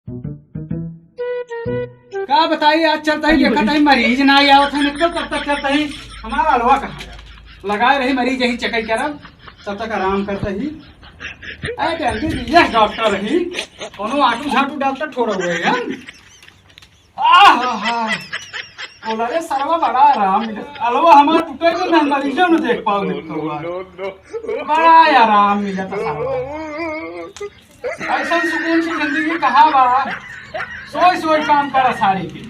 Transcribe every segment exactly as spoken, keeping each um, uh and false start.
का बताई, आज चलता ही देखत ही मरीज ना आवत है, निकल तब तक चलता ही हमारा अलवा कहाँ गया? लगाए रही मरीज यहीं चेक करब, तब तक आराम करता ही। अरे जल्दी दीजिए डॉक्टर रही, कोनो आटू झाटू डालता ठोरा हुए हम। आहा! बोला रे सरवा, बड़ा आराम मिला। अलवा हमार टूटे के ना, मरीजों ने देख पाओ, देख पाओ। बड़ा आराम मिला था सरवा। ऐसा सुकून से जिंदगी कहाँ बा? सोई सोई काम करा सारी के।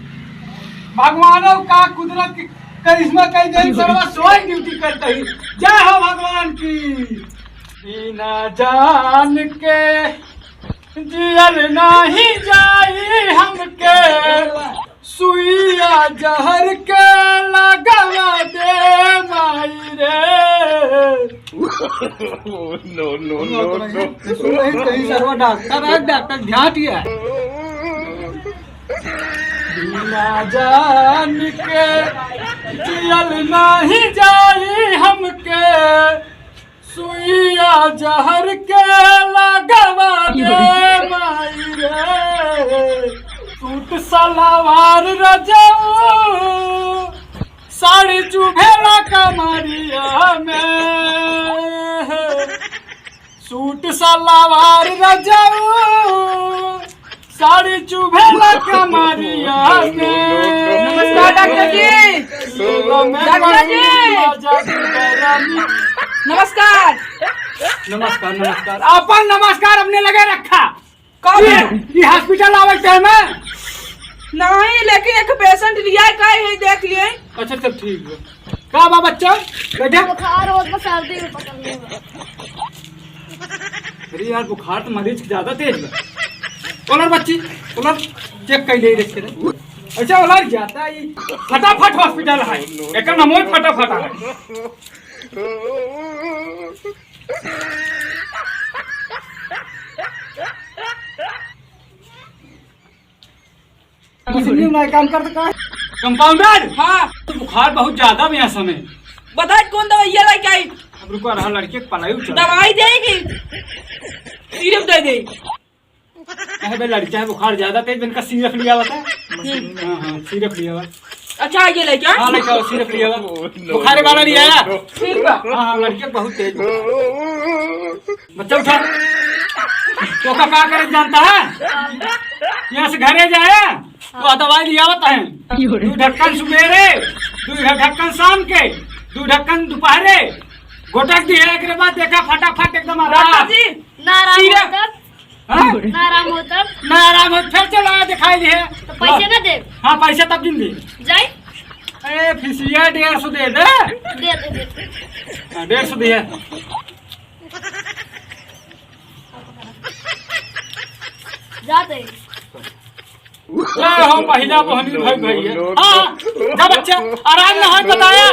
भगवानों का कुदरत के करिश्मा कई दिन सरवा सोई ड्यूटी करता ही। जय हो भगवान की। बिना जान के जियल नाही जाई हमके, सुइया जहर के लगावा दे माई रे। Oh, no, no, no, no। सुन रही, कहीं सरवा डॉक्टर है, डॉक्टर झांट गया। बिना जान के जियल नाही जाई हमके, सुइया जहर के लगावा दे माई रे। सूट सलवार रजाऊ, साड़ी चुभेला कमरिया में। सूट सलवार रजाऊ, साड़ी चुभेला कमरिया में। नमस्कार डॉक्टर जी। डॉक्टर जी। नमस्कार। नमस्कार, नमस्कार। अपन नमस्कार अपने लगे रखा। कब? ये, ये हॉस्पिटल आवे के टाइम है? नहीं, लेकिन एक पेशेंट लिया है, का है, देख लिए। अच्छा, चल ठीक है। का बा बच्चा? बैठे। बुखार होत बा, सर्दी में पकड़ लेबा। अरे यार, बुखार तो मरीज के ज्यादा तेज बा। उलर बच्ची, उलर, चेक कर ले, देख के। अच्छा, उलर जाता ही। फटाफट हॉस्पिटल है। एकर नामो ही फटाफट है। मशीन में काम करता का? कंपाउंडर? हाँ। तो बुखार बहुत ज्यादा भी है समय। बताए कौन दवाई ये लेके आई? अब रुको, रहा लड़के के पलाई उचल। दवाई देगी? सिरप दे दे। अरे बे, लड़का है, बुखार ज्यादा तेज, इनका सिरप लिया हुआ था। हम्म। हाँ, हाँ, सिरप लिया हुआ। अच्छा, ये लेके आ? हाँ, लेके आओ, सिरप लिया हुआ। बुखारे वाला लिया है? ठीक बा। हाँ, हाँ, लड़के बहुत तेज। बच्चा उठा। तो का, का करे जानता है? यहाँ से घरे जाए, तो दवाई लियावत है। दू ढक्कन सुबेरे, दू ढक्कन शाम के, दू ढक्कन दोपहरे। गोटक दिहे, एकरे बाद देखा फटाफट एकदम आराम। डॉक्टर जी, ना आराम सीधा। होता। हाँ? ना आराम होता। ना आराम हो, फिर चलो आया दिखाई दिहे। तो पैसे ना दे। हाँ, पैसा तब दिन दे। जाई? ए, फीसिया डेढ़ सौ दे दे। दे दे, दे दे। हाँ, डेढ़ सौ दिहे। जाते। जय हो पहिला बहनी भाई भैया। हाँ, जा बच्चा, आराम ना होय बताया,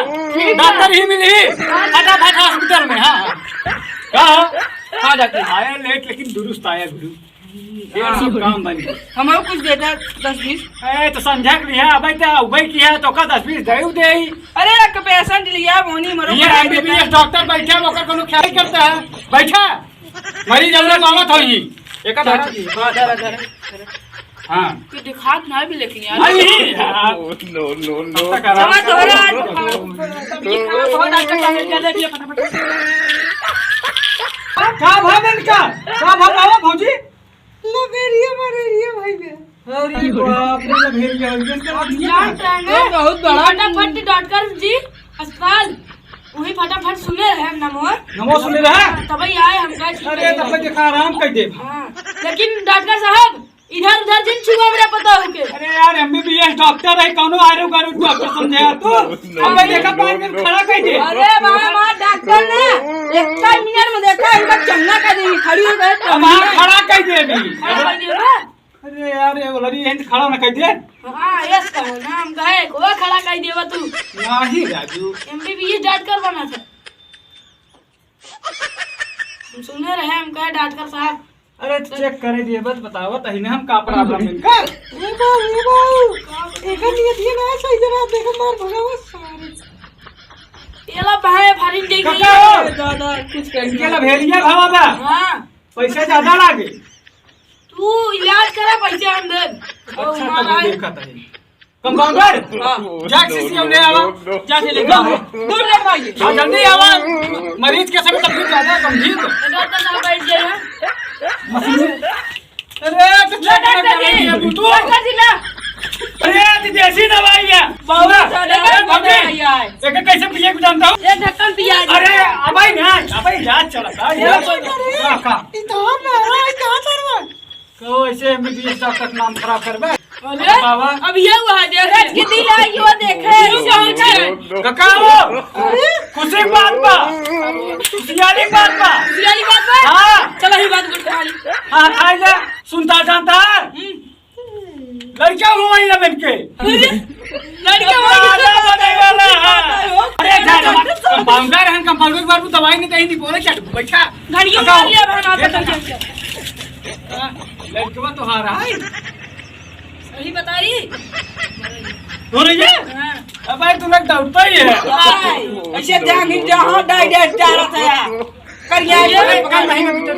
डॉक्टर ही मिली, फटाफट हॉस्पिटल में। हाँ, हाँ। का हो? हाँ, डॉक्टर। आया लेट लेकिन दुरुस्त आया गुरु। डेढ़ सौ काम बन गया। हमरो कुछ देता दस बीस। ए, तो संझा के लिहा, अबे तो उबे की है, तो का दस बीस दे दे। अरे, एक पेशेंट लिया, बोनी मरो ये पड़ा एमबीबीएस देता। डॉक्टर बैठा है, ओकर कोनो ख्याल करता है। बैठा, मरीज हमरा मावत होई। एक धरा। हाँ, धरा, धरा, धरा। हाँ। तू दिखात ना भी लेकिन यार। नहीं यार। No, no, no। अब तक आराम चला तोहरा। कर। का भाव इनका? का भाव आवा भौजी? लबेरिया मलेरिया भइले। अरे बाप रे, लबेरिया हो गया। इसका हाथ जान रहे हैं। बहुत बड़ा। फटाफट डॉक्टर जी, अस्पताल। वही फटाफट सुने रहे हम नमो। नमो सुने रहे? हाँ, तबही आए हम कहे ठीक अरे, है। तब तक देखा आराम कर दे। हाँ, लेकिन डॉक्टर साहब, इधर उधर जिन छुआ मेरा पता हो के। अरे यार, एमबीबीएस डॉक्टर है, कौनो आरो गारो डॉक्टर समझे यार तू? अब मैं देखा पाँच मिनट खड़ा कर दे। अरे बाबा, डॉक्टर ने एक मिनट में देखा, इनका चंगा कर दी, खड़ी हो गए। अब हाँ, खड़ा कर दे अभी। खड़ा कर दियो ना। अरे यार, ये वाला री एंड खड़ा ना कर दे। हाँ, यस कहो ना, हम कहे, को खड़ा कर दियो तू। नहीं राजू। एमबीबीएस डॉक्टर बना था। हम सुने रहे, हम कहे डॉक्टर साहब। अरे तो चेक करे दिए, बस बताओ, तही ने हम का प्रॉब्लम है इनका। ए बाऊ, ए बाऊ, एकर नियत ये ना सही जरा, देखो मार भगावा सारे। ये ला भाई, फारिन देखी। काका हो? दादा, कुछ कह इनके ला भेड़िया भावा बा। हाँ। पैसा ज्यादा लागे। तू तू इलाज करा, पैसे हम देब। अच्छा, तब देखा तनी। कंपाउंडर, हाँ। जा से सीएम ले आवा। जा से लेके आवा। दूर ले भाई। हाँ, जल्दी आवा। मरीज के समय तकलीफ ज्यादा गंभीर। डॉक्टर साहब बैठ जाइए। मशीन। अरे, तो लो, चेक डॉक्टर करा जी। दे तू। डॉक्टर जी, ला। अरे, तो देसी दवाई है। बहुत ज्यादा अरे, दवाई है। एक कैसे पिए को जानता हूँ? एक ढक्कन पिया दे। अरे, अबे ना, अबे इलाज चला था। ये इलाज कोई चला था। हाँ, हाँ। इतना महंगा है, कहाँ से तो ऐसे एमबीबीएस डॉक्टर के नाम खराब करबे। अरे, बाबा। अब ये हुआ है, देख। अरे, कितनी लाई, यो देखे। यो क्या होता है? कका हो? अरे। खुशी की बात बा। खुशियाली बात बा। खुशियाली बात बा? हाँ। चलो, ही बात गुड़ खा ली। हाँ, खा ले। सुनता जानता है? हम्म। लड़का हुआ ही ना बन के। अरे, लड़का हुआ ही ना बने वाला है। अरे, जा, जा, कंपाउंडर है, कंपाउंडर के बारे में दवाई नहीं, कहीं नहीं बोले, क्या बैठा? गाड़ियों कका हो? मार लिया, भाई, आप ये बताइए। हाँ, लड़कवा तो हारा है। सही बताई। हो रही है? हाँ। अब भाई, तू लोग दौड़ता ही है। भाई, ऐसे जानी जहाँ डायरेक्ट जा रहा था यार। कर यहाँ ये ये भाई, पकड़ महीना भीतर।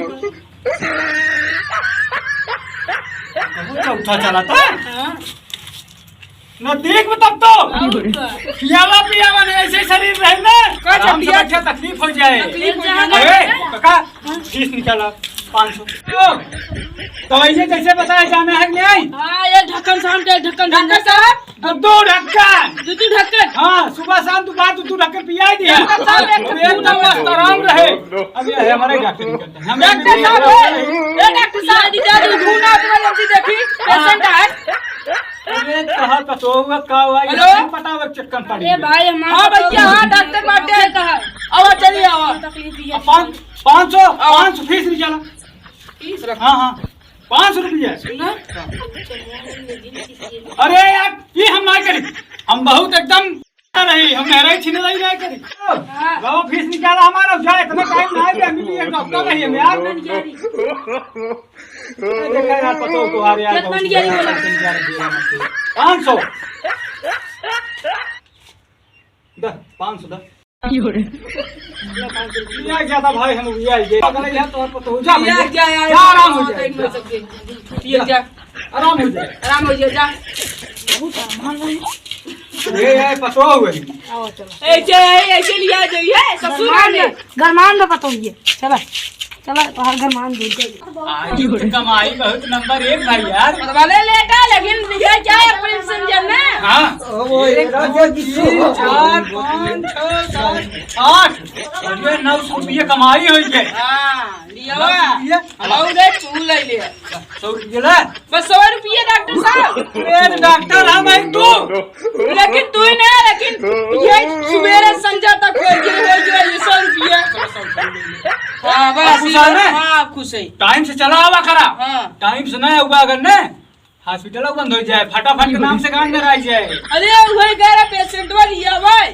अब चौथा चला था। हाँ। न देख में तब तो। और क्या? पियावा, पियावा नहीं, ऐसे शरीर रहे ना। का आराम से पिया? बैठे, तकलीफ हो जाए। तकलीफ हो जाए। अरे, काका, फीस निकाला, पाँच सौ। ओ, दवाइयाँ जैसे बताए जाना है कि नहीं? हाँ, एक ढक्कन शाम के, एक ढक्कन डॉक्टर साहब। दो, दो ढक्कन। दो, दो ढक्कन। हाँ, सुबह शाम दोपहर दो, दो ढक्कन पियाई दिया। डॉक्टर साहब, एक अब एकदम मस्त आराम रहे। अब ये है हमारे डॉक्टर निकलते हैं। हम डॉक्टर साहब, ए, ए, डॉक्टर साहब, दीदी, दीदी, खून आते वाले जी देखी, पेशेंट है। अरे, कहाँ का तो हुआ, का हुआ, ये अरे। नहीं पता, वो चक्कर पड़ी अरे है। भाई, हमारा हाँ, भैया, हाँ, डॉक्टर बाटे। कहा? आवा, चलिए, आवा। तकलीफ भी है। पाँच, पाँच सौ, आवा। पाँच सौ फीस नहीं चला। फीस रख। हाँ, हाँ, पाँच सौ रुपया। सुना? अरे यार, ये हम ना करी, हम बहुत एकदम नहीं, हम मेरा ही छीने नहीं, नहीं करी। हाँ। लाओ, फीस निकाला हमारा, जा, इतना टाइम नहीं है, हम भी एक हफ्ता नहीं है यार। देखा यार, पता हो तुम्हारे यार, कितना बहुत निकाली बोला? पाँच सौ। द, पाँच सौ द। ये ज्यादा भाई, हम ये, ये पकड़ लिया तो आप तो हो जा, जा, भैया। जा, जा, जा, आराम हो जा, जाए। जा, जा। आराम हो जाए। आराम हो जाए, जा। ये, ये पतोह हुए। ऐसे, ऐसे लिया जाइए, ससुर गरमान आने। गरमान में पतोह हुए। चला, चला, बाहर गरमान दे। आज तो कमाई बहुत नंबर एक भाई यार। वाले लेटा, लेकिन ये क्या है, पेंशन जब ना? हाँ। वो एक, दो, तीन, चार, पाँच, छः, सात, आठ। और ये नौ सौ रुपये कमाई हुई है। हाँ, लिया। नौ सौ रुपये। हम उधर चूल ले लिया। सौ रुपये ला। बस सौ रुपये डॉक्टर साहब। अरे डॉक्टर हम है तू। लेकिन तू ही ना, लेकिन ये सुबेरे संझा तक हो गए, हो गए ये सौ रुपये। हाँ, बस आप खुश है ना? हाँ, आप खुश है। टाइम से चला आवा करा। हाँ। टाइम से ना आवा अगर ना, हॉस्पिटल बंद हो जाए, फटाफट के नाम से गांड आई जाए। अरे, वही कह रहा पेशेंट वाली है भाई,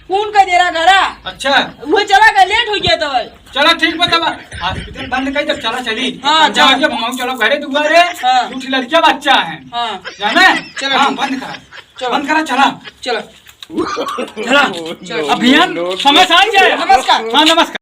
फोन कर दे रहा घरा। अच्छा। वो चला गया, लेट हो गया था भाई। चला ठीक बा, तब हॉस्पिटल बंद कर, तब चला चली। हाँ, हम चला। जाओ, जब हम चलो घरे दुआरे, हाँ। दो ठे लड़किया बच्चा है। हाँ। जाना? चला हाँ, ठीक। बंद करा। चलो। बंद करा, चला। चलो। चला। चलो। अभियान समय से आ जाए। नमस्कार। हाँ, नमस्कार।